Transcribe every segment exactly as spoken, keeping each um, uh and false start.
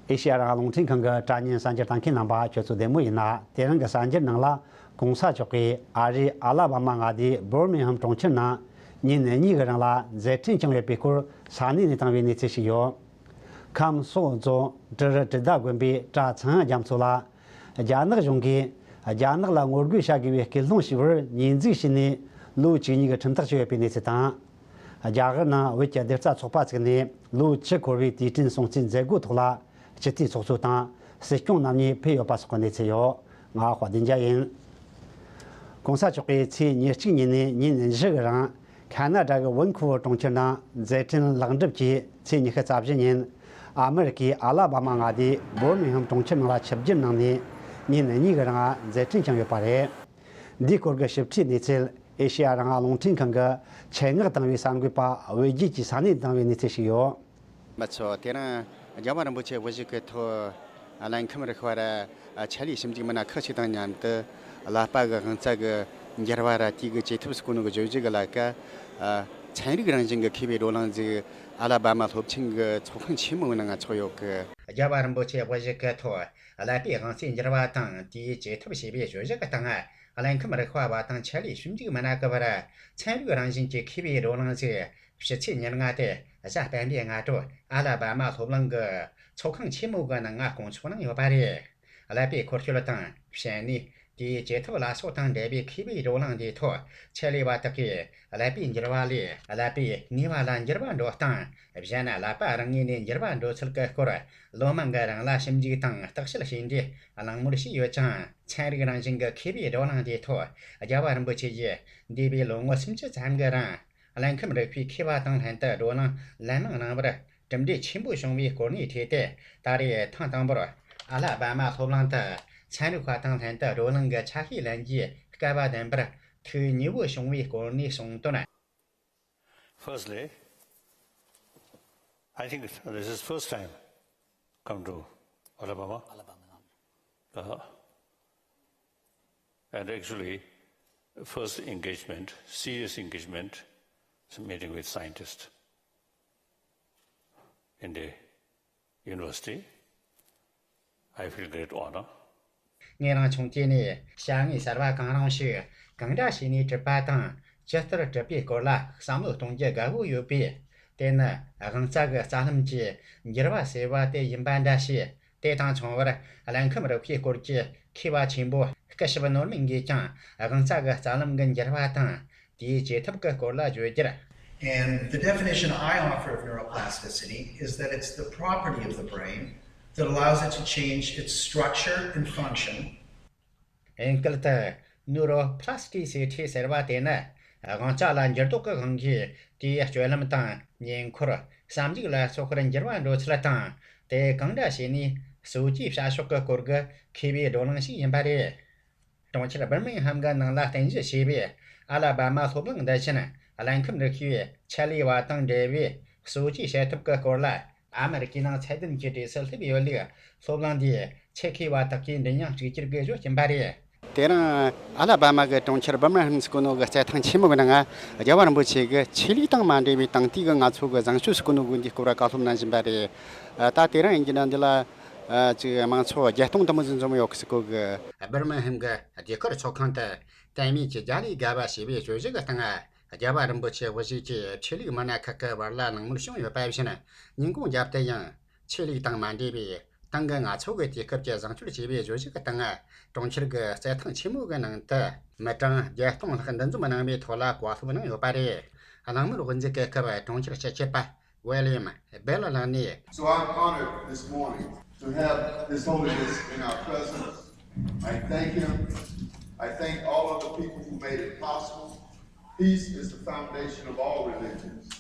ཨེ་ཤེ་ཡ་རང་དབང་རླུང་འཕྲིན་ཁང་གི་དྲ་བརྙན་གསར་འགྱུར་ལྟ་མཁན་རྣམ་པ་ཁྱོད་ཚོ་བདེ་མོ་ཡིན་ན། དེ་རིང་གི་གསར་འགྱུར་ནང་ལ། གོང་ས་མཆོག་གིས་ཨ་རིའི་ཨ་ལ་བ་མ་མངའ་སྡེའི་བྷར་མིང་ཧམ་གྲོང་ཁྱེར་ནང་ཉིན་གཉིས་ཀྱི་རིང་ལ་མཛད་འཕྲིན་བསྐྱངས་ཡོད་པའི་སྐོར་ས་གནས་ནས་བཏང་བའི་གནས་ཚུལ་ཞིག་ཡོད། ཁམས་སོག་རྫོང་ཀྲི་རི་ཀྲི་ད་དགོན་པའི་གྲྭ་ཚངས་དབྱངས་རྒྱ་མཚོ་ལ། རྒྱ་ནག་གཞུང་གིས་རྒྱ་ནག་ལ་ངོ་རྒོལ་བྱ་དགོས་པའི་སྐུལ་སློང་བྱས་པར་ཉེས་འཛུགས་བྱས་ནས་ལོ་བཅུ་གཉིས་ཀྱི་ཁྲིམས་ཐག་གཅོད་ཡོད་པའི་གནས་ཚུལ་དང་། རྒྱ་གར་ནང་བོད་ཀྱི་གདུལ་རྩ་ཚོགས་པ་བཙུགས་ནས་ལོ་བཅུ་འཁོར་བའི་དུས་དྲན་སྲུང་བརྩིའི་མཛད་སྒོ་ཐོག་ལ་སྤྱི་འཐུས་ཚོགས་གཙོ་དང་སྲིད་སྐྱོང་རྣམ་གཉིས་ཕེབས་ཡོད་པ་སོགས་ཀྱི་གནས་ཚུལ་ཡོད། ང་དཔལ་ལྡན་རྒྱལ་ཡིན། གོང་ས་མཆོག་གིས་ཚེས་ཉེར་གཅིག་ཉིན་ནས་ཉིན་བཞི་གི་རིང་ཁ་ན་ཌ་གི་ཝན་ཁུ་ཝར་གྲོང་ཁྱེར་ནང་མཛད་འཕྲིན་ལེགས་འགྲུབ་ཀྱིས། ཚེས་ཉི་ཤུ་རྩ་བཞི་ཉིན་ཨ་མི་རི་ཀའི་ཨ་ལ་བ་མ་མངའ་སྡེའི་བྷར་མིང་ཧམ་གྲོང་ཁྱེར་ནང་ལ་ཆིབས་བསྒྱུར་གནང་ནས་ཉིན་གཉིས་ཀྱི་རིང་མཛད་འཕྲིན་བསྐྱངས་ཡོད་པ་རེད། འདིའི་སྐོར་གྱི་ཞིབ་ཕྲའི་གནས་ཚུལ་ཨེ་ཤེ་ཡ་རང་དབང་རླུང་འཕྲིན་ཁང་གི་ཆེད་མངགས་བཏང་བའི་གསར་འགོད་པ་བོད་རྒྱལ་གྱིས་ས་གནས་བཏང་བའི་གནས་ཚུལ་ཞིག་ཡོད། མ་ཚོ་དེ་རིང་རྒྱལ་བ་རིན་པོ་ཆེ་དབུ་བཞུགས་ཀྱི་ཐོག་ཨ་ལན་ཁམས་རི་ཁ་བ་ར་ཆེད་ལས་ཞིབ་འཇུག་མི་སྣ་ཁག་ཅིག་དང་མཉམ་དུ་ཀླད་པ་གི་དབང་རྩ་གི་འགྱུར་བ་ར་དེ་གི་བཅོས་ཐབས་སུ་གོ་ནོ་གི་བརྗོད་གཞི་གི་ལ་ཀ་ཚན་རིག་རང་བཞིན་གྱི་མཁས་པའི་བགྲོ་གླེང་ཟིག་ཨ་ལ་བ་མ་སློབ་ཆེན་གྱི་ཚོགས་ཁང་ཆེན་མོའི་ནང་ཚོགས་ཡོད་གི། རྒྱལ་བ་རིན་པོ་ཆེ་དབུ་བཞུགས་ཀྱི་ཐོག་ཀླད་པའི་དབང་རྩའི་འགྱུར་བ་དང་དེའི་བཅོས་ཐབས་ཞེས་པའི་བརྗོད་གཞི་གི་སྟེང་ཨ་ལན་ཁམས་རི་ཁ་བ་དང་ཆེད་ལས་ཞིབ་འཇུག་མི་སྣ་གི་བར་ཚན་རིག་རང་བཞིན་གྱི་མཁས་པའི་བགྲོ་གླེང་ཟིག་ཕྱི་ཚེས་ཉེར་ལྔ་སྟེ་གཟའ་སྤེན་པའི་སྔ་དྲོ་ཨ་ལ་བ་མ་སློབ་གླིང་གི་ཚོགས་ཁང་ཆེན་མོ་གི་ནང་ང་སྐོང་ཚོགས་གནང་ཡོད་པ་རེད། ཀླད་པའི་འཁོར་སྐྱོད་དང་བྱེད་ནུས། དེའི་བྱེད་ཐབས་ལ་སོགས་དང་འབྲེལ་བའི་མཁས་པའི་བགྲོ་གླེང་འདིའི་ཐོག་ཆེད་ལས་པ་དག་གིས་ཀླད་པའི་འགྱུར་བ་ལས་ཀླད་པའི་ནུས་པ་ལ་འགྱུར་བ་འགྲོ་སྟངས། གཞན་ཀླད་པ་རང་ངོས་ནས་འགྱུར་བ་འགྲོ་ཚུལ་གྱི་སྐོར་ལོ་མང་གི་རིང་ལ་ཞིབ་འཇུག་དང་བརྟག་དཔྱད་བྱས་འདི་གླེང་མོལ་བྱས་ཡོད་ཅིང་། ཚན་རིག་རང་བཞིན་གྱི་མཁས་པའི་བགྲོ་གླེང་འདིའི་ཐོག་རྒྱལ་བ་རིན་པོ་ཆེ་ཡིས་འདས་པའི་ལོ་ངོ་སུམ་ཅུ་ཙམ་གྱི་རིང་། ཀླད་ཁམས་རིག་པའི་མཁས་པ་དང་ལྷན་དུ་བགྲོ་གླེང་ལན་མང་གནང་བར་གྲུབ་འབྲས་ཆེན་པོ་བྱུང་བའི་སྐོར་ནས་ཐོས་ཏེ། ད་རེས་ཐེངས་དང་པོར་ཨ་ལ་བ་མ་སློབ་གླིང་དུ་ཚན་རིག་པ་དང་ལྷན་དུ་བགྲོ་གླེང་གི་ཆ་ཤས་ལེན་རྒྱུའི་སྐལ་བ་ལྡན་པར་ཐུགས་མཉེས་པོ་བྱུང་བའི་སྐོར་ནས་གསུངས་དོན། Firstly, I think this is first time come to Alabama. Alabama. Uh, and actually, first engagement, serious engagement, is meeting with scientists in the university. I feel great honor. ངེད་རང་ཆུང་དུས་ནས་བྱ་དངོས་གསར་བ་གང་རུང་ཞིག་གང་འདྲ་བྱས་ནས་གྲུབ་པ་དང་ཇི་ལྟར་གྲུབ་པའི་སྐོར་ལ་བསམ་བློ་གཏོང་རྒྱུ་དགའ་བོ་ཡོད་པས། དེ་ནི་དབང་རྩ་གི་རྩ་ལམ་གྱི་འགྱུར་བ་ཟེར་བ་དེ་ཡིན་པ་འདྲ་ཞིག་དེ་དང་མཚུངས་པར་ཀླད་ཁམས་རིག་པའི་སྐོར་གྱི་མཁས་པ་ཆེན་པོ་སྐུ་ཞབས་ནོར་མིང་གིས་ཀྱང་དབང་རྩ་གི་རྩ་ལམ་གྱི་འགྱུར་བ་དང་དེའི་བྱེད་ཐབས་ཀྱི་སྐོར་ལ་བརྗོད་རྒྱུར། And the definition I offer of neuroplasticity is that it's the property of the brain that allows it to change its structure and function. ཨིན་སྐད་དུ་ནུ་རོ་པ་ལ་སི་ཊི་སི་ཊི་ཟེར་བ་དེ་ནི་དབང་རྩ་ལ་འགྱུར་ལྡོག་གི་དབང་གིས་དེའི་སྤྱོད་ལམ་དང་ཉེ་འཁོར་བསམ་གཞིག་ལ་སོགས་པར་འགྱུར་བ་འགྲོ་ཚུལ་དང་། དེ་གང་འདྲ་བྱས་ནས་གསོ་བཅོས་བྱ་ཕྱོགས་ཀྱི་སྐོར་གྱི་མཁས་པའི་བགྲོ་གླེང་ཞིག་ཡིན་པ་རེད། གྲོང་ཁྱེར་སྦིར་མིང་ཧམ་གྱི་ནང་ལ་རྟེན་གཞི་བྱས་པའི་ཨ་ལ་བྷ་མ་སློབ་གླིང་འདི་བཞིན་ཀླད་ཁམས་རིག་པའི་ཆེད་ལས་པ་དང་འབྲེལ་བའི་གསོ་བཅོས་བྱེད་ཐབས་ཀྱི་སྐོར་ལ་ཨ་མི་རི་ཀའི་ནང་ཚད་ལྡན་གྱི་གྲས་སུ་སླེབས་ཡོད་ལུགས་སློབ་གླིང་འདིའི་ཆེད་མཁས་པ་དག་གིས་མགྲིན་དབྱངས་གཅིག་གྱུར་གྱིས་བརྗོད་ཀྱིན་པ་རེད། དེ་རིང་ཨ་ལ་བྷ་མ་གི་གྲོང་ཁྱེར་སྦིར་མིང་ཧམ་སུ་གོ་ནོ་གི་རྩེད་ཐང་ཆེན་མོ་གི་ནང་ང་རྒྱལ་བ་རིན་པོ་ཆེ་གི་ཆོས་ལུགས་དང་མ་འབྲེལ་བའི་དེང་དུས་ཀྱི་ང་ཚོ་གི་བཟང་སྤྱོད་སུ་གོ་ནོ་གི་འདིའི་སྐོར་ལ་བཀའ་སློབ་གནང་བཞིན་པ་རེད། ད་དེ་རིང་ཡིན་གྱི་ན་འདི་ལ། ཨ། ཅིག་དམངས་ཚོགས་བརྒྱད་སྟོང་དུ་མོ་ཟིན་འཛོམས་ཡོད་ཀི་སི་ཀོ་གི། སྦིར་མིང་ཧམ་གི་ཟློས་གར་ཚོགས་ཁང་དུ་དད་མོས་ཀྱི་རྒྱ་ལས་དགའ་བ་ཞེས་པའི་བརྗོད་གཞི་གི་སྟེང་ང་རྒྱལ་བ་རིན་པོ་ཆེ་དབུ་བཞུགས་ཀྱིས་ཆོས་ལུགས་མི་སྣ་ཁག་གི་བར་ལ་གླེང་མོལ་བྱུང་ཡོད་པ་བཞིན། ཉིན་གུང་རྒྱབ་ཏུ་ཡང་ཆོས་ལུགས་དང་མ་འབྲེལ་བའི་ཏང་གི་ང་ཚོ་གི་དུས་སྐབས་ཀྱི་བཟང་སྤྱོད་ཅེས་པའི་བརྗོད་གཞི་གི་སྟེང་ང་གྲོང་ཁྱེར་གྱི་རྩེད་ཐང་ཆེན་མོ་གི་ནང་དུ་མི་གྲངས་བརྒྱད་སྟོང་ལྷག་འདུ་འཛོམས་གནང་བའི་ཐོག་ལ་བཀའ་སློབ་གནང་ཡོད་པ་རེད། གླེང་མོལ་དབུ་འབྱེད་སྐབས་གྲོང་ཁྱེར་སྤྱི་ཁྱབ་པ། William Bell ལགས་ནས། So I'm honored this morning to have His Holiness in our presence. I thank him. I thank all of the people who made it possible. Peace is the foundation of all religions.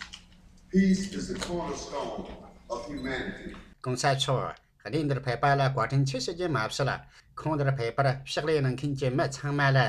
Peace is the cornerstone of humanity. གོང་ས་མཆོག་གནས་འདིར་ཕེབས་པ་ལ་བཀའ་དྲིན་ཆེ་ཞུ་རྒྱུ་མ་ཟད། ཁོང་འདིར་ཕེབས་པར་ཕྱག་ལས་གནང་མཁན་གྱི་མི་ཚང་མ་ལ་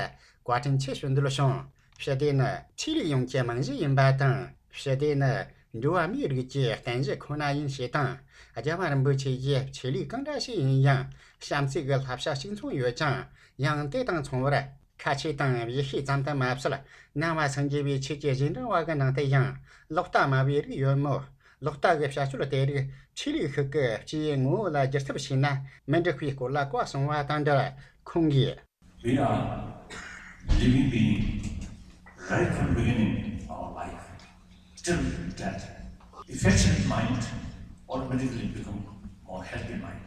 བཀའ་དྲིན་ཆེ་ཞུ་འདོད་བྱུང་། ཞི་བདེ་ནི་ཆོས་ལུགས་ཡོངས་ཀྱི་རྨང་གཞི་ཡིན་པ་དང་། ཞི་བདེ་ནི་འགྲོ་བ་མིའི་རིགས་ཀྱི་རྟེན་གཞི་ཁོ་ན་ཡིན་ཞེས་དང་། རྒྱལ་བ་རིན་པོ་ཆེ་ཡིས་ཆོས་ལུགས་གང་འདྲ་ཞིག་ཡིན་ཡང་བྱམས་བརྩེ་གི་བསླབ་བྱ་གཅིག་མཚུངས་ཡོད་ཅིང་། ཡང་དེ་དང་མཚུངས་པར་ཁ་ཆེ་དང་ཡེ་ཤེས་ཙམ་དུ་མ་ཟད། ནང་པ་སངས་རྒྱས་པའི་ཆོས་ཀྱི་རྗེས་འབྲང་བ་གི་ནང་དུ་ཡང་ལོག་ལྟ་སྨྲ་བའི་རིགས་ཡོད་མོད། ལག་བསྟར་གྱི་བྱ་སྤྱོད་དེ་རིགས་ཆོས་ལུགས་ཤིག་གི་སྤྱིའི་ངོ་བོ་ལ་བསྒྱུར་ཐབས་བྱས་ན་མི་འགྲིག་པའི་སྐོར་ལ་བཀའ་གསུངས་པ་དང་འབྲེལ། ཁོང་གིས། We are living being. Right from the beginning of our life till death, affectionate mind automatically become more healthy mind.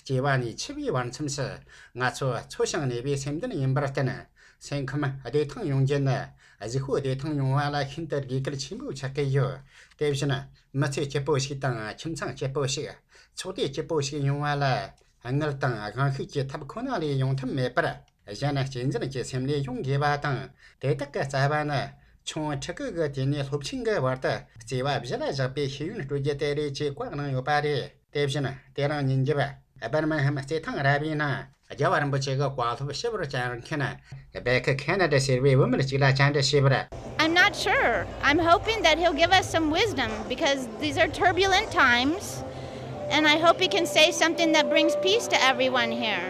སྐྱེ་བ་ནས་འཆི་བའི་བར་མཚམས་སུ་ང་ཚོ་འཚོ་ཞིང་གནས་པའི་སེམས་ལྡན་ཡིན་པར་བརྟེན། སེམས་ཁམས་བདེ་ཐང་ཡོང་རྒྱུ་ནི་གཟུགས་པོ་བདེ་ཐང་ཡོང་བ་ལ་ཤིན་ཏུ་དགོས་གལ་ཆེན་པོ་ཆགས་ཀྱི་ཡོད། དེ་བཞིན་མི་ཚེ་སྐྱིད་པོ་ཞིག་དང་ཁྱིམ་ཚང་སྐྱིད་པོ་ཞིག་ཚོགས་སྡེ་སྐྱིད་པོ་ཞིག་ཡོང་བ་ལ། དངུལ་དང་དབང་ཤུགས་ཀྱི་ཐབས་ཁོ་ན་ལས་ཡོང་ཐབས་མེད་པར། གཞན་གཅེས་འཛིན་གྱི་སེམས་ལས་ཡོང་དགོས་པ་དང་། དེ་དག་གི་རྩ་བ་ནི་ཆུང་ཕྲུ་གུ་གི་དུས་ནས་སློབ་ཆེན་གྱི་བར་དུ་བརྩེ་བ་གཞི་ལ་བཞག་པའི་ཤེས་ཡོན་སྤྲོད་རྒྱུ་དེ་རེད་ཅེས་བཀའ་གནང་ཡོད་པ་རེད། དེ་བཞིན་དེ་རིང་ཉིན་རྒྱབ་སྦར་མིང་ཧམ་རྩེད་ཐང་ར་བའི་ནང་རྒྱལ་བ་རིན་པོ་ཆེ་གི་བཀའ་སློབ་ཞིབ་པར་བསྐྱར་མཁན་བྷེ་ཁི་ཁེ་ན་ཌ་ཟེར་བའི་བུད་མེད་ཅིག་ལ་བཅར་འདྲི་ཞུས་པར། I'm not sure. I'm hoping that he'll give us some wisdom because these are turbulent times, and I hope he can say something that brings peace to everyone here.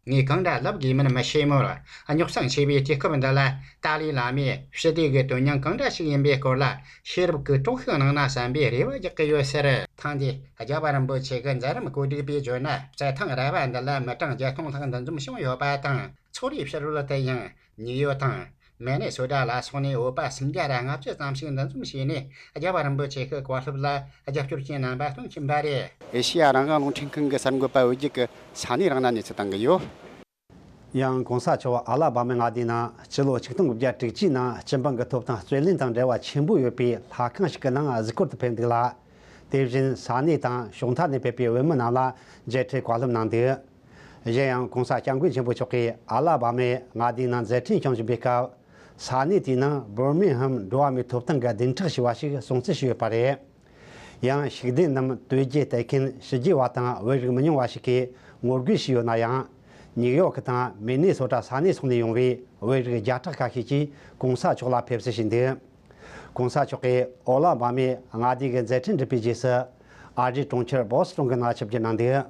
ངས་གང་འདྲ་ལབ་དགོས་མིན་མི་ཤེས་མོད། རྙོག་འཛིང་ཆེ་བའི་དུས་སྐབས་འདི་ལ་ཏཱ་ལའི་བླ་མས་ཞི་བདེ་གི་དོན་སྙིང་གང་འདྲ་ཞིག་ཡིན་པའི་སྐོར་ལ་ཤེས་རབ་ཀྱི་དྲོད་ཤིག་གནང་ན་བསམ་པའི་རེ་བ་རྒྱག་གི་ཡོད་ཟེར། ཐེངས་འདིའི་རྒྱལ་བ་རིན་པོ་ཆེ་གི་མཛད་རིམ་གོ་སྒྲིག་པས་བརྗོད་ན། རྩེད་ཐང་ར་བ་འདི་ལ་མི་གྲངས་བརྒྱད་སྟོང་ལྷག་འདུ་འཛོམས་བྱུང་ཡོད་པ་དང་། ཚོགས་རའི་ཕྱི་རོལ་དུ་ཡང་ནིའུ་ཡོག་དང་མི་ནི་སོ་ཊ་ལ་སོགས་ནས་བོད་པ་སུམ་བརྒྱ་ར་ལྔ་བཅུ་ཙམ་ཞིག་འདུ་འཛོམས་བྱས་ནས་རྒྱལ་བ་རིན་པོ་ཆེ་གི་བཀའ་སློབ་ལ་རྒྱབ་སྐྱོར་གྱི་རྣམ་པ་སྟོན་བཞིན་པ་རེད། ཨེ་ཤེ་ཡ་རང་དབང་རླུང་འཕྲིན་ཁང་གི་གསར་འགོད་པ་འོད་རྒྱལ་གྱིས་ས་གནས་རང་ན་གནས་ཚུལ་བཏང་གི་ཡོད། ཡང་གོང་ས་མཆོག་ཨ་ལ་བྷ་མའི་མངའ་སྡེའི་ནང་སྤྱི་ལོ་ཆིག་སྟོང་དགུ་བརྒྱ་དྲུག་ཅུའི་ནང་སྤྱི་འབངས་ཀྱི་ཐོབ་ཐང་རྩོད་ལེན་དང་འབྲེལ་བ་ཆེན་པོ་ཡོད་པའི་ལྷ་ཁང་ཞིག་གི་ནང་གཟིགས་སྐོར་དུ་ཕེབས་འདུག་ལ། དེ་བཞིན་ས་གནས་དང་ཕྱོགས་མཐའ་ནས་ཕེབས་པའི་བོད་མི་རྣམས་ལ་མཇལ་འཕྲད་བཀའ་སློབ་གནང་འདུག་གཞན་ཡང་གོང་ས་སྐྱབས་མགོན་ཆེན་པོ་མཆོག་གིས་ཨ་ལ་བྷ་མའི་མངའ་སྡེའི་ནང་མཛད་འཕྲིན་སྐྱོང་བཞིན་པའི་སྐབས། ས་གནས་དེའི་ནང་འབར་མིང་ཧམ་འགྲོ་བ་མིའི་ཐོབ་ཐང་གི་བདུན་ཕྲག་ཞེས་པ་ཞིག་སྲུང་བརྩི་ཞུས་ཡོད་པ་རེད། ཡང་ཤུགས་ལྡན་རྣམས་དོལ་རྒྱལ་གཏད་མཁན་ཕྱི་རྒྱལ་བ་དང་བོད་རིགས་མི་ཉུང་བ་ཞིག་གིས་ངོ་རྒོལ་བྱས་ཡོད་ན་ཡང་། ནིའུ་ཡོག་དང་མི་ནི་སོ་ཊ་ས་གནས་སོགས་ནས་ཡོང་བའི་བོད་རིགས་བརྒྱ་ཕྲག་ཁ་ཤས་ཀྱིས་གོང་ས་མཆོག་ལ་ཕེབས་བསུ་ཞུས་འདུག་གོང་ས་མཆོག་གིས་ཨ་ལ་བྷ་མའི་མངའ་སྡེ་གི་མཛད་འཕྲིན་འགྲུབ་པའི་རྗེས་སུ། ཨ་རིའི་གྲོང་ཁྱེར་བོ་སི་ཊོན་གྱི་ནང་ཆིབས་བསྒྱུར་གནང་འདུག་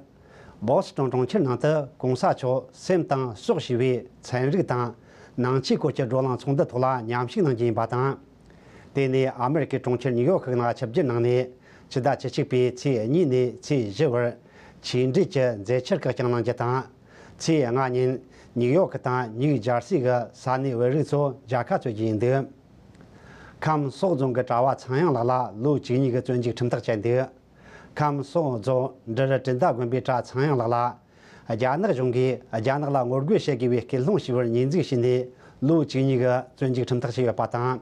བོ་སི་ཊོན་གྲོང་ཁྱེར་ནང་དུ་གོང་ས་མཆོག་སེམས་དང་སྲོག་ཞེས་པའི་ཚན་རིག་དང་ནང་ཆོས་སྐོར་གྱི་བགྲོ་གླེང་ཚོགས་འདུ་ཐོག་ལ་མཉམ་ཞུགས་གནང་རྒྱུ་ཡིན་པ་དང་། དེ་ནས་ཨ་མེ་རི་ཀའི་གྲོང་ཁྱེར་ནིའུ་ཡོག་གི་ནང་ཆིབས་བསྒྱུར་གནང་ནས་ཕྱི་ཟླ་བཅུ་གཅིག་པའི་ཚེས་གཉིས་ནས་ཚེས་བཞི་བར་ཆེས་འབྲེལ་གྱི་མཛད་འཆར་ཁག་བསྐྱངས་གནང་རྒྱུ་དང་། ཚེས་ལྔ་ཉིན་ནིའུ་ཡོག་དང་ནིའུ་ཇར་སི་གི་ས་གནས་བོད་རིགས་ཚོ་མཇལ་ཁ་འཚོལ་རྒྱུ་ཡིན་འདུག་ཁམས་སོག་རྫོང་གི་གྲྭ་བ་ཚངས་དབྱངས་ལགས་ལ་ལོ་བཅུ་གཉིས་ཀྱི་བཙོན་འཇུག་ཁྲིམས་ཐག་བཅད་འདུག་ཁམས་སོག་རྫོང་འབྲི་རུ་དྲིལ་མདའ་དགོན་པའི་གྲྭ་ཚངས་དབྱངས་ལགས་ལ། རྒྱ་ནག་གཞུང་གིས་རྒྱ་ནག་ལ་ངོ་རྒོལ་བྱེད་དགོས་པའི་སྐུལ་སློང་ཞུས་པར་ཉེས་འཛུགས་བྱས་ནས་ལོ་བཅུ་གཉིས་ཀྱི་བཙོན་འཇུག་ཁྲིམས་ཐག་བཅད་ཡོད་པ་དང་།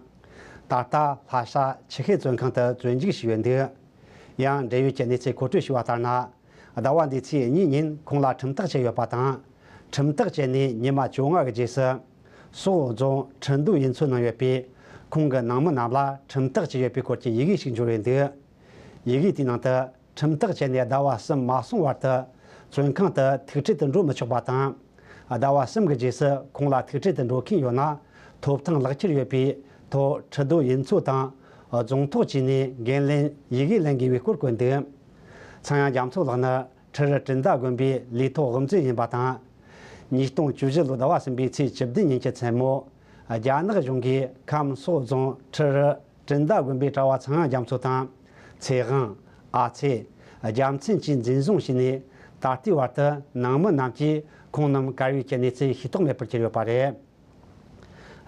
ད་ལྟ་ལྷ་ས་ཆུ་ཤེལ་བཙོན་ཁང་དུ་བཙོན་འཇུག་བྱས་ཡོད་འདུག་ཡང་འབྲེལ་ཡོད་ཀྱི་གནས་ཚུལ་མཁོ་སྤྲོད་ཞུས་པ་ལྟར་ན། ཟླ་བ་འདིའི་ཚེས་གཉིས་ཉིན་ཁོང་ལ་ཁྲིམས་ཐག་བཅད་ཡོད་པ་དང་། ཁྲིམས་ཐག་བཅད་ནས་ཉི་མ་བཅོ་ལྔ་གི་རྗེས་སུ། སོག་རྫོང་ཁྲི་འདུ་ཡུལ་ཚོའི་ནང་ཡོད་པའི་ཁོང་གི་ནང་མི་རྣམས་ལ་ཁྲིམས་ཐག་བཅད་ཡོད་པའི་སྐོར་གྱི་ཡི་གེ་ཞིག་འབྱོར་ཡོད་འདུག་ཡི་གེ་དེའི་ནང་དུ། ཁྲིམས་ཐག་བཅད་ནས་ཟླ་བ་གསུམ་མ་སོང་བར་དུ་བཙོན་ཁང་དུ་ཐུག་འཕྲད་དུ་འགྲོ་མི་ཆོག་པ་དང་། ཟླ་བ་གསུམ་གྱི་རྗེས་སུ་ཁོང་ལ་ཐུག་འཕྲད་དུ་འགྲོ་མཁན་ཡོད་ན་ཐོབ་ཐང་ལག་ཁྱེར་ཡོད་པའི་ཐོག་ཁྲི་རྡོ་ཡུལ་ཚོ་དང་རྫོང་ཐོག་བཅས་ནས་འགན་ལེན་ཡི་གེ་ལེན་དགོས་པའི་སྐོར་བཀོད་འདུག་ཚངས་དབྱངས་རྒྱ་མཚོ་ལགས་ནི་ཁྲི་རུ་དྲིལ་མདའ་དགོན་པའི་ལས་ཐོག་དབུ་མཛད་ཡིན་པ་དང་། ཉིས་སྟོང་བཅུ་བཞི་ལོའི་ཟླ་བ་གསུམ་པའི་ཚེས་བཅུ་བདུན་ཉིན་གྱི་མཚན་མོ། རྒྱ་ནག་གཞུང་གིས་ཁམས་སོག་རྫོང་ཁྲི་རུ་དྲིལ་མདའ་དགོན་པའི་གྲྭ་བ་ཚངས་དབྱངས་རྒྱ་མཚོ་དང་། ཚེ་དབང་། ཨ་ཚེ། རྒྱལ་མཚན་བཅས་འཛིན་བཟུང་བྱས་ནས་ད་ལྟའི་བར་དུ་ནང་མི་རྣམས་ཀྱིས་ཁོང་རྣམས་གར་ཡོད་ཀྱི་གནས་ཚུལ་ཤེས་རྟོགས་མེད་པར་གྱུར་ཡོད་པ་རེད།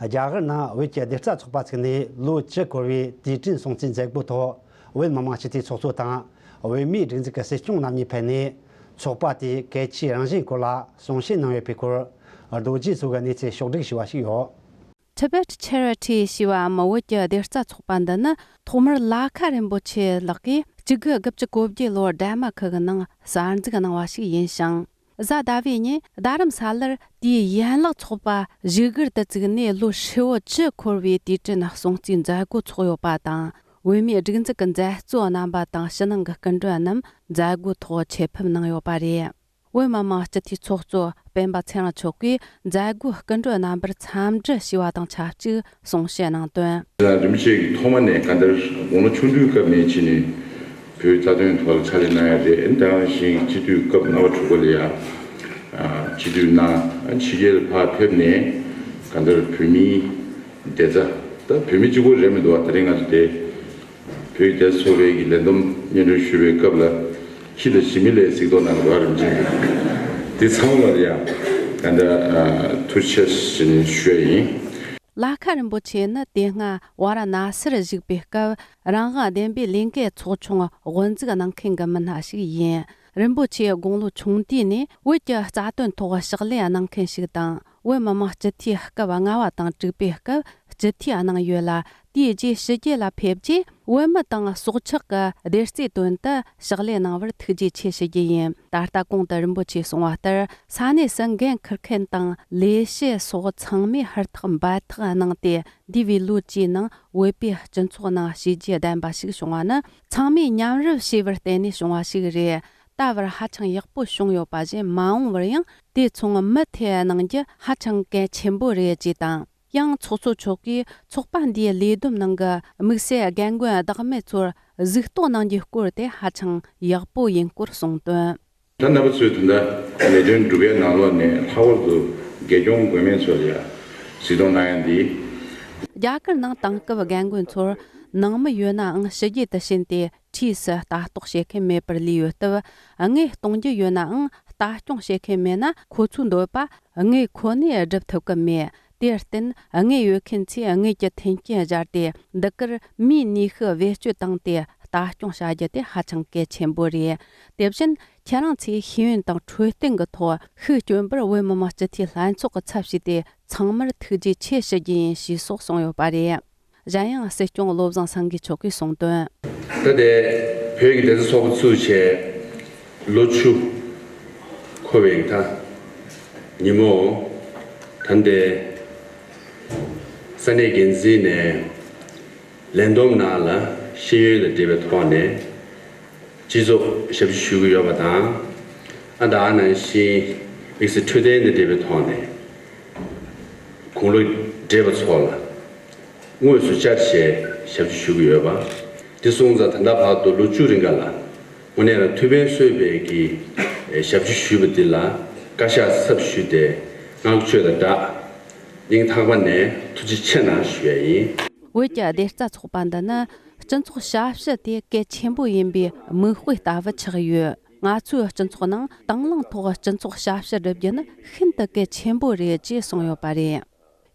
རྒྱ་གར་ནང་བོད་ཀྱི་བདེ་རྩ་ཚོགས་པ་ཚུགས་ནས་ལོ་བཅུ་འཁོར་བའི་དུས་དྲན་སྲུང་བརྩིའི་མཛད་སྒོའི་ཐོག་བོད་མི་མང་སྤྱི་འཐུས་ཚོགས་གཙོ་དང་བོད་མིའི་སྒྲིག་འཛུགས་ཀྱི་སྲིད་སྐྱོང་རྣམ་གཉིས་ཕེབས་ནས་ཚོགས་པ་དེའི་གལ་ཆེའི་རང་བཞིན་སྐོར་ལ་གསུང་བཤད་གནང་ཡོད་པའི་སྐོར་རྡོ་རྗེ་མཚོ་གི་གནས་ཚུལ་ཕྱོགས་བསྒྲིགས་ཞུས་པ་ཞིག་ཡོད། Tibet Charity ཞེས་པའམ་བོད་ཀྱི་བདེ་རྩ་ཚོགས་པ་འདི་ནི་ཐོག་མར་ལ་ཁ་རིན་པོ་ཆེ་ལགས་ཀྱིས་གཅིག་དགུ་དགུ་བཅུ་གོ་བརྒྱད་ལོར་ཌན་མ་ཁུ་གི་ནང་གསར་འཛུགས་གནང་བ་ཞིག་ཡིན་ཞིང་། གཟའ་ཟླ་བའི་ཉིན་རྡ་རམ་ས་ལར་དེའི་ཡན་ལག་ཚོགས་པ་བཞུགས་སྒར་དུ་བཙུགས་ནས་ལོ་ཧྲིལ་བོ་བཅུ་འཁོར་བའི་དུས་དྲན་སྲུང་བརྩིའི་མཛད་སྒོ་ཚོགས་ཡོད་པ་དང་། བོད་མིའི་སྒྲིག་འཛུགས་ཀྱི་མཛད་གཙོ་རྣམ་པ་དང་ཕྱི་ནང་གི་སྐུ་མགྲོན་རྣམས་མཛད་སྒོའི་ཐོག་ཆེད་ཕེབས་གནང་ཡོད་པ་རེད། བོད་མི་མང་སྤྱི་འཐུས་ཚོགས་གཙོ་སྤེན་པ་ཚེ་རིང་མཆོག་གིས་མཛད་སྒོའི་སྐུ་མགྲོན་རྣམ་པར་འཚམས་འདྲི་ཞུས་པ་དང་ཆབས་ཅིག་གསུང་བཤད་གནང་དོན། རིན་པོ་ཆེ་གིས་ཐོག་མ་ནས་གང་ལྟར་དགུང་ལོ་ཆུང་དུས་སྐབས་ནས་ཕྱི་ནས་བོད་རྩ་དོན་ཐོག་ལ་ཕྱག་ལས་གནང་ཡ་རེད། ད་ག་ནང་བཞིན་སྤྱི་འཐུས་སྐབས་ལྔ་པ་དྲུག་པ་ལ་ཡ་སྤྱི་འཐུས་གནང་། ཕྱི་རྒྱལ་ལ་ཕར་ཕེབས་ནས་གང་ལྟར་བོད་མིའི་བདེ་རྩ། ད་བོད་མི་གཅིག་པོ་རེད་མི་འདུག་བ། དེ་རིང་ང་ཚོ་དེ་ བོད་ཀྱི་ཚོགས་པའི་གི་ལས་བསྡོམས་སྙན་སྒྲོན་ཞུ་བའི་སྐབས་ལ་ཁྱི་ལ་ཞི་མི་ལས་གཟིགས་རྟོག་གནང་དགོས་རིམ་བྱོན་གྱི་འདི་ཚང་མར་ཡང་ད་ལྟ་ཐུགས་རྗེ་ཆེ་ཞུ་ཡ་ཡིན། ལ་ཁ་རིན་པོ་ཆེ་ནི་དེ་སྔ་ཝཱ་ར་ཎ་སིར་བཞུགས་པའི་སྐབས་རང་དབང་བདེན་པའི་ལས་འགུལ་ཚོགས་ཆུང་དབུ་འཛུགས་གནང་མཁན་གྱི་མི་སྣ་ཞིག་ཡིན། རིན་པོ་ཆེའི་དགུང་ལོ་ཆུང་དུས་ནས་བོད་ཀྱི་རྩ་དོན་ཐོག་ཕྱག་ལས་གནང་མཁན་ཞིག་དང་། བོད་མི་མང་སྤྱི་འཐུས་སྐབས་ལྔ་པ་དང་དྲུག་པའི་སྐབས་སྤྱི་འཐུས་གནང་ཡོད་ལ། དེའི་རྗེས་ཕྱི་རྒྱལ་ལ་ཕེབས་རྗེས་བོད་མི་དང་སྲོག་ཆགས་ཀྱི་བདེ་རྩའི་དོན་དུ་ཕྱག་ལས་གནང་བར་ཐུགས་རྗེ་ཆེ་ཞུ་རྒྱུ་ཡིན། ད་ལྟ་གོང་དུ་རིན་པོ་ཆེས་གསུངས་པ་ལྟར་ས་གནས་སུ་འགན་འཁུར་མཁན་དང་ལས་བྱེད་སོགས་ཚང་མས་ཧུར་ཐག་འབད་ཐག་གནང་སྟེ། འདས་པའི་ལོ་བཅུའི་ནང་བོད་པའི་སྤྱི་ཚོགས་ནང་བྱས་རྗེས་ལྡན་པ་ཞིག་བྱུང་བ་ནི་ཚང་མས་མཉམ་རུབ་བྱས་པར་བརྟེན་ནས་བྱུང་བ་ཞིག་རེད། ད་བར་ཧ་ཅང་ཡག་པོ་བྱུང་ཡོད་པ་བཞིན་མ་འོངས་པར་ཡང་དེ་མཚུངས་མུ་མཐུད་གནང་རྒྱུ་ཧ་ཅང་གལ་ཆེན་པོ་རེད་ཅེས་དང་། ཡང་ཚོགས་གཙོ་མཆོག་གིས་ཚོགས་པ་འདིའི་ལས་བསྡོམས་ནང་གི་དམིགས་བསལ་རྒན་རྒོན་བདག་མེད་ཚོར་གཟིགས་རྟོག་གནང་རྒྱུའི་སྐོར་དེ་ཧ་ཅང་ཡག་པོ་ཡིན་སྐོར་གསུངས་དོན། ད་རྣམ་པ་ཚོས་ད་ལྟ་ལས་དོན་སྒྲུབ་ཡའི་ནང་ལོགས་ནས་ལྷག་པར་དུ་དགེ་སྐྱོང་དགོན་མེད་ཚོ་ལ་ཡ་གཟིགས་རྟོག་གནང་ཡ་འདི། རྒྱ་གར་ནང་དེང་སྐབས་རྒན་རྒོན་ཚོར་ནང་མི་ཡོད་ནའང་ཕྱི་རྒྱལ་དུ་ཕྱིན་ཏེ་འཁྲིས་སུ་ལྟ་རྟོག་བྱེད་མཁན་མེད་པར་ལུས་ཡོད་སྟབས། དངུལ་གཏོང་རྒྱུ་ཡོད་ནའང་ལྟ་སྐྱོང་བྱེད་མཁན་མེད་ན་ཁོ་ཚོའི་འདོད་པ་དངུལ་ཁོ་ནས་སྒྲུབ་ཐུབ་ཀྱི་མེད། དེར་བརྟེན་དངུལ་ཡོད་མཁན་ཚོས་དངུལ་གྱི་མཐུན་རྐྱེན་སྦྱར་ཏེ་འདི་གར་མིའི་ནུས་ཤུགས་བེད་སྤྱོད་བཏང་སྟེ་ལྟ་སྐྱོང་བྱ་རྒྱུ་དེ་ཧ་ཅང་གལ་ཆེན་པོ་རེད། དེ་བཞིན་ཁྱེད་རང་ཚོས་ཤེས་ཡོན་དང་འཕྲོད་བསྟེན་གྱི་ཐོག་ཤུགས་བསྐྱོན་པར་བོད་མི་མང་སྤྱི་འཐུས་ལྷན་ཚོགས་ཀྱི་ཚབ་བྱས་ཏེ་ཚང་མར་ཐུགས་རྗེ་ཆེ་ཞུ་རྒྱུ་ཡིན་ཞེས་སོགས་གསུངས་ཡོད་པ་རེད། གཞན་ཡང་སྲིད་སྐྱོང་བློ་བཟང་སེང་གེ་མཆོག་གིས་གསུངས་དོན། ད་ལྟའི་བོད་ཀྱི་བདེ་རྩ་ཚོགས་པ་བཙུགས་བྱས་ལོ་བཅུ་འཁོར་བའི་ད་ཉིན་མོ་ད་ལྟའི་ས་གནས་འགན་འཛིན་ནས་ལས་བསྡོམས་ནང་ལ་ཤེས་ཡོན་དང་འབྲེལ་བའི་ཐོག་ནས་སྤྱི་ཚོགས་ཞབས་ཕྱི་ཞུ་གི་ཡོད་པ་དང་། ཨ་ད་ཨ་ནང་བཞིན་དམིགས་བསལ་འཕྲོད་བསྟེན་དང་འབྲེལ་བའི་ཐོག་ནས་དགུང་ལོ་བགྲེས་པ་ཚོ་ལ་དངོས་སུ་བཅར་བྱས་ཞབས་ཕྱི་ཞུ་གི་ཡོད་པ། འདི་སོང་ཙང་ད་ལྟ་བར་དུ་ལོ་བཅུ་རིང་ག་ལ་དངོས་གནས་ལ་ཐུགས་ཕན་གསོས་པའི་གི་ཞབས་ཕྱི་ཞུས་པ་འདི་ལ་བཀའ་ཤག་ཚབ་ཞུས་ཏེ་བསྔགས་བརྗོད་དང་སྦྲགས་སྙིང་ཐག་པ་ནས་ཐུགས་རྗེ་ཆེ་གནང་ཞུ་ཡ་ཡིན། བོད་ཀྱི་བདེ་རྩ་ཚོགས་པ་འདི་ནི་སྤྱི་ཚོགས་ཞབས་ཞུ་དེ་གལ་ཆེན་པོ་ཡིན་པའི་མིག་དཔེ་ལྟ་བུ་ཆགས་ཡོད། ང་ཚོའི་སྤྱི་ཚོགས་ནང་དང་བླངས་ཐོག་སྤྱི་ཚོགས་ཞབས་ཞུ་བསྒྲུབ་རྒྱུ་ནི་ཤིན་ཏུ་གལ་ཆེན་པོ་རེད་ཅེས་གསུངས་ཡོད་པ་རེད།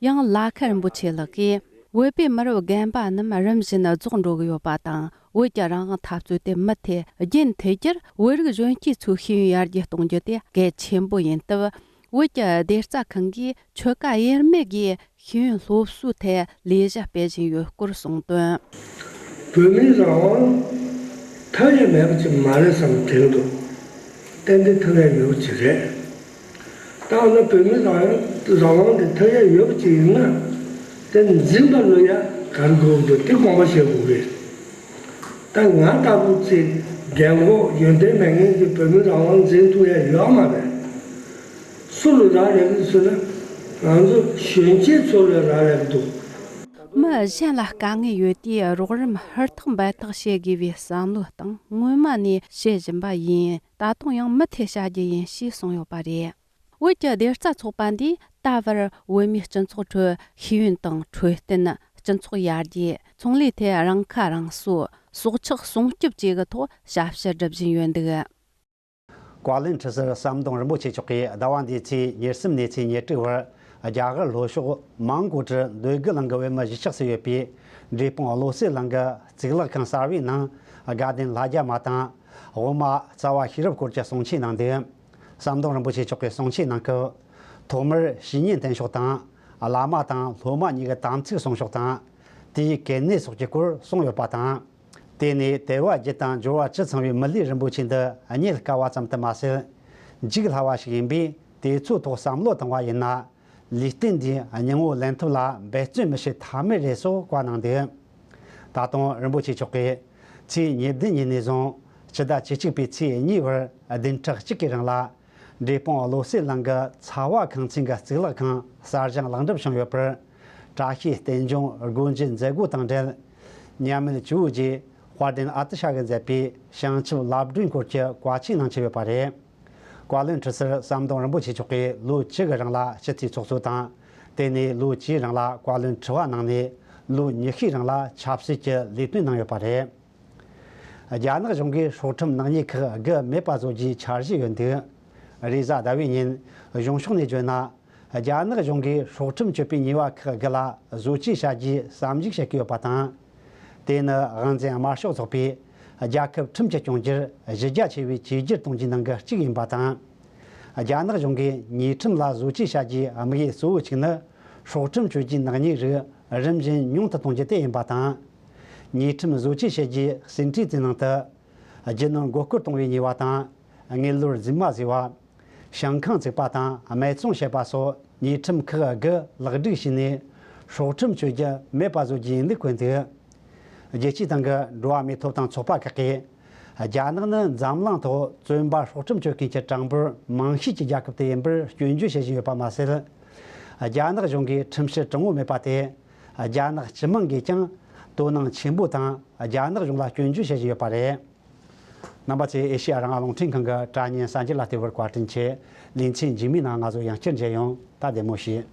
ཡང་ལ་ཁ་རིན་པོ་ཆེ་ལགས་ཀྱིས་བོད་པའི་མི་རབས་རྒན་པ་རྣམས་རིམ་བཞིན་རྫོགས་འགྲོ་གི་ཡོད་པ་དང་། བོད་ཀྱི་རང་དབང་འཐབ་རྩོད་དེ་མུ་མཐུད་རྒྱུན་མཐུད་རྒྱུར་བོད་རིགས་གཞོན་སྐྱེས་ཚོའི་ཤེས་ཡོན་ཡར་རྒྱས་གཏོང་རྒྱུ་དེ་གལ་ཆེན་པོ་ཡིན་སྟབས། བོད་ཀྱི་བདེ་རྩ་ཁང་གིས་ཆོལ་ཁ་དབྱེར་མེད་ཀྱི་ཤེས་ཡོན་སློབ་གསོའི་ཐད་ལས་གཞི་སྤེལ་བཞིན་ཡོད་སྐོར་གསུངས་དོན། བོད་མིའི་རང་དབང་ཐར་ཡས་མེད་པ་ཅིག་མ་རེད་བསམ་དྲན་འདུག་ཏན་ཏན་ཐར་ཡས་ཡོད་པ་ཅིག་རེད། ད་ཨ་ན་བོད་མིའི་རང་དབང་རང་དབང་དེ་ཐར་ཡས་ཡོད་པ་ཅིག་ཡིན་ན་དེ་འཛིན་པ་ལོ་ཡ་གར་དགོས་འདུག་དེ་དགོངས་པ་བཞེས་དགོས་རེད། ད་ང་ལྟ་བུ་ཅིག་རྒན་གོག་ཡོན་ཏན་མེད་མཁན་གྱིས་བོད་མིའི་རང་དབང་འཛིན་ཐུབ་ཡ་ཡོད་མ་རེད། སུ་ལ་རག་ལས་ཀྱི་ཟེར་ན་ང་ཚོ་གཞོན་སྐྱེས་ཚོ་ལ་རག་ལས་ཀྱི་འདུག་མི་གཞན་ལ་དཀའ་ངལ་ཡོད་དུས་རོགས་རམ་ཧུར་ཐག་འབད་ཐག་བྱེད་དགོས་པའི་བསམ་བློ་དང་སྔོན་མ་ནས་བྱེད་བཞིན་པ་ཡིན། ད་དུང་ཡང་མུ་མཐུད་བྱ་རྒྱུ་ཡིན་ཞེས་གསུངས་ཡོད་པ་རེད། བོད་ཀྱི་བདེ་རྩ་ཚོགས་པ་འདིས་ད་བར་བོད་མིའི་སྤྱི་ཚོགས་ཁྲོད་ཤེས་ཡོན་དང་འཕྲོད་བསྟེན། སྤྱི་ཚོགས་ཡར་རྒྱས། ཚོང་ལས་ཐད་རང་ཁ་རང་གསོ། སྲོག་ཆགས་སྲུང་སྐྱོབ་བཅས་ཀྱི་ཐོག་ཞབས་ཞུ་སྒྲུབ་བཞིན་ཡོད་འདུག་བཀའ་བློན་ཁྲི་ཟུར་ཟམ་གདོང་རིན་པོ་ཆེ་མཆོག་གིས་ཟླ་བ་འདིའི་ཚེས་ཉེར་གསུམ་ནས་ཚེས་ཉེར་དྲུག་བར་རྒྱ་གར་ལྷོ་ཕྱོགས་མོན་གྷོ་གྲུ་འདོད་རྒུ་གླིང་གི་བོད་མི་གཞིས་ཆགས་སུ་ཡོད་པའི་འབྲས་སྤུངས་བློ་གསལ་གླིང་གི་གཙུག་ལག་ཁང་གསར་བའི་ནང་དགའ་ལྡན་ལྷ་རྒྱལ་མ་དང་། དབུ་མ་རྩ་བ་ཤེས་རབ་སྐོར་གྱི་གསུང་ཆོས་གནང་འདུག་ཟམ་གདོང་རིན་པོ་ཆེ་མཆོག་གིས་གསུང་ཆོས་ནང་སྐབས། ཐོག་མར་བཤེས་གཉེན་བསྟེན་ཕྱོགས་དང་། བླ་མ་དང་སློབ་མ་གཉིས་ཀྱི་དམ་ཚིག་སྲུང་ཕྱོགས་དང་། དེའི་གལ་གནད་སོགས་ཀྱི་སྐོར་གསུངས་ཡོད་པ་དང་། དེ་ནས་དལ་བ་བརྒྱད་དང་འབྱོར་བ་བཅུ་ཚང་བའི་མི་ལུས་རིན་པོ་ཆེ་འདི་རྙེད་དཀའ་བ་ཙམ་དུ་མ་ཟད། འཇིག་སླ་བ་ཞིག་ཡིན་པས་དེ་ཚོའི་ཐོག་བསམ་བློ་བཏང་བ་ཡིན་ན། ལུས་རྟེན་འདིའི་སྙིང་བོ་ལེན་ཐབས་ལ་འབད་བརྩོན་མི་བྱེད་ཐབས་མེད་རེད་སོགས་བཀའ་གནང་འདུག་ད་དུང་རིན་པོ་ཆེ་མཆོག་གིས་ཚེས་ཉེར་བདུན་ཉིན་ནས་བཟུང་སྤྱི་ཟླ་བཅུ་གཅིག་པའི་ཚེས་གཉིས་བར་བདུན་ཕྲག་གཅིག་གི་རིང་ལ། འབྲས་སྤུངས་བློ་གསལ་གླིང་གི་ཚ་བ་ཁང་ཚན་གྱི་གཙུག་ལག་ཁང་གསར་བཞེངས་ལེགས་འགྲུབ་བྱུང་ཡོད་པར། བཀྲ་ཤིས་རྟེན་འབྱུང་སྒོ་འབྱེད་མཛད་སྒོ་དང་འབྲེལ། མཉམ་མེད་ཇོ་བོ་རྗེ་དཔལ་ལྡན་ཨ་ཏི་ཤ་གིས་མཛད་པའི་བྱང་ཆུབ་ལམ་སྒྲོན་སྐོར་གྱི་བཀའ་ཆོས་གནང་ཆེད་ཡོད་པ་རེད། བཀའ་བློན་ཁྲི་ཟུར་ཟམ་གདོང་རིན་པོ་ཆེ་མཆོག་གིས་ལོ་བཅུ་གི་རིང་ལ་སྤྱི་འཐུས་ཚོགས་གཙོ་དང་། དེ་ནས་ལོ་བཅུའི་རིང་ལ་བཀའ་བློན་ཁྲི་པ་གནང་ནས་ལོ་ཉི་ཤུའི་རིང་ལ་ཆབ་སྲིད་ཀྱི་ལས་དོན་གནང་ཡོད་པ་རེད། རྒྱ་ནག་གཞུང་གིས་སྲོག་ཁྲིམས་ནག་ཉེས་ཁག་དགུ་མེད་པ་བཟོ་རྒྱུའི་འཆར་གཞི་ཡོད་འདུག་རེས་གཟའ་ཟླ་བའི་ཉིན་གཞུང་ཕྱོགས་ནས་བརྗོད་ན། རྒྱ་ནག་གཞུང་གིས་སྲོག་ཁྲིམས་གཅོད་པའི་ཉེས་པ་ཁག་དགུ་ལ་བཟོ་བཅོས་བྱ་རྒྱུའི་བསམ་གཞིགས་བྱེད་ཀྱི་ཡོད་པ་དང་། དེ་ནི་དབང་འཛིན་དམར་ཤོག་ཚོགས་པས་རྒྱལ་ཁབ་ཁྲིམས་ཀྱི་སྐྱོང་རྒྱུར་གཞི་རྒྱ་ཆེ་བའི་བཅོས་བསྒྱུར་གཏོང་རྒྱུའི་ནང་གི་གཅིག་ཡིན་པ་དང་། རྒྱ་ནག་གཞུང་གིས་ཉེས་ཁྲིམས་ལ་བཟོ་བཅོས་བྱ་རྒྱུའི་དམིགས་ཡུལ་གཙོ་བོ་གཅིག་ནི། སྲོག་ཁྲིམས་གཅོད་རྒྱུའི་ནག་ཉེས་རིགས་རིམ་བཞིན་ཉུང་དུ་གཏོང་རྒྱུ་དེ་ཡིན་པ་དང་། ཉེས་ཁྲིམས་བཟོ་བཅོས་བྱེད་རྒྱུའི་ཟིན་བྲིས་དེའི་ནང་དུ། རྒྱུ་ནོར་མགོ་སྐོར་གཏོང་བའི་ཉེས་པ་དང་། དངུལ་ལོར་རྫུན་མ་བཟོས་པ། ཞིང་ཁང་བཙུགས་པ་དང་རྨད་བྱུང་བྱེད་པ་སོགས་ཉེས་ཁྲིམས་ཁག་དགུ་ལེགས་སྒྲིག་བྱས་ནས། སྲོག་ཁྲིམས་གཅོད་རྒྱུ་མེད་པ་བཟོ་རྒྱུ་ཡིན་ལུགས་བཀོད་འདུག་རྒྱལ་སྤྱིའི་སྟེང་གི་འགྲོ་བ་མིའི་ཐོབ་ཐང་ཚོགས་པ་ཁག་གིས། རྒྱ་ནག་ནི་འཛམ་གླིང་ཐོག་བཙོན་པ་སྲོག་ཁྲིམས་གཅོད་མཁན་གྱི་གྲངས་འབོར་མང་ཤོས་ཀྱི་རྒྱལ་ཁབ་དེ་ཡིན་པར་སྐྱོན་བརྗོད་བྱེད་བཞིན་ཡོད་པ་མ་ཟད། རྒྱ་ནག་གཞུང་གིས་ཁྲིམས་བཤེར་དྲང་བོ་མེད་པ་དེ། རྒྱ་ནག་སྤྱི་དམངས་ཀྱིས་ཀྱང་དོ་སྣང་ཆེན་པོ་དང་རྒྱ་ནག་གཞུང་ལ་སྐྱོན་བརྗོད་བྱེད་བཞིན་ཡོད་པ་རེད། རྣམ་པ་ཚོས་ཨེ་ཤེ་ཡ་རང་དབང་རླུང་འཕྲིན་ཁང་གི་དྲ་བརྙན་གསར་འགྱུར་ལ་བལྟས་པར་བཀའ་དྲིན་ཆེ། ལེ་ཚན་རྗེས་མའི་ནང་ང་ཚོ་ཡང་བསྐྱར་མཇལ་ཡོང་། ད་བདེ་མོ་བྱོས།